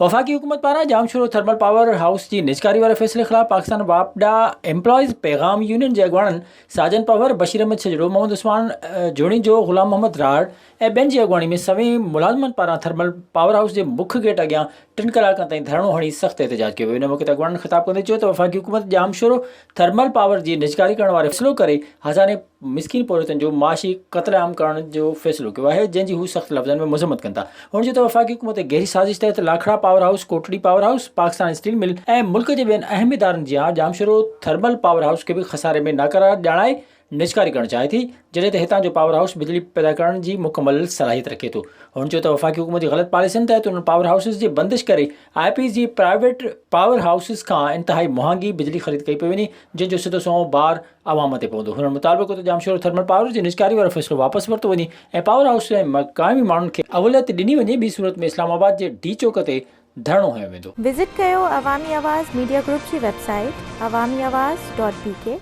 وفاقي حڪومت پاران ڄامشورو ٿرمل پاور هائوس جي نجڪاري واري فيصلي خلاف پاڪستان واپڊا ايمپلائيز پيغام يونين جي اڳواڻن ساجن پنهور، بشير احمد ڇڄڙو، محمد عثمان جوڻيجو، غلام محمد راڙ ۽ ٻين جي اڳواڻي ۾ سوين ملازمن پاران ٿرمل پاور هائوس جي مک گيٽ اڳيان ٽن ڪلاڪن تائين ڌرڻو هڻي سخت احتجاج ڪيو ويو. ان موقعي تي اڳواڻن خطاب ڪندي چيو ته وفاقي حڪومت ڄامشورو ٿرمل پاور جي نجڪاري ڪرڻ وارو فيصلو ڪري هزارين مسڪين پورهيتن جو معاشي قتل عام ڪرڻ جو فيصلو ڪيو آهي جنهن جي هو سخت لفظن ۾ مذمت ڪن ٿا. هن چيو ته وفاقي حڪومت گهري سازش تحت Lakhra power house, Kotri power house, Pakistan steel mill ۽ ملڪ جي ٻين اهم ادارن جيان ڄامشورو ٿرمل پاور هائوس کي به خساري ۾ ناڪاره ڄاڻائي نجڪاري ڪرڻ چاهي ٿي، جڏهن ته هتان جو پاور هائوس بجلي پيدا ڪرڻ جي مڪمل صلاحيت رکي ٿو. هن چيو ته وفاقي حڪومت جي غلط پاليسين تحت انهن پاور هائوسز جي بندش ڪري آء پيز جي پرائيويٽ پاور هائوسز کان انتهائي مهانگي بجلي خريد ڪئي پئي وڃي، جنهن جو سڌو سنئون بار عوام تي پوندو. هنن مطالبو ڪيو ته ڄامشورو ٿرمل پاور جي نجڪاري وارو فيصلو واپس ورتو وڃي ۽ پاور هائوس ۽ مقامي ماڻهن کي اوليت ڏني وڃي، ٻي صورت ۾ اسلام آباد جي ڊي چوڪ تي ڌرڻو هنيو ويندو. وزٽ ڪيو عوامي آواز ميڊيا گروپ جي website Awami Awaz dot B K.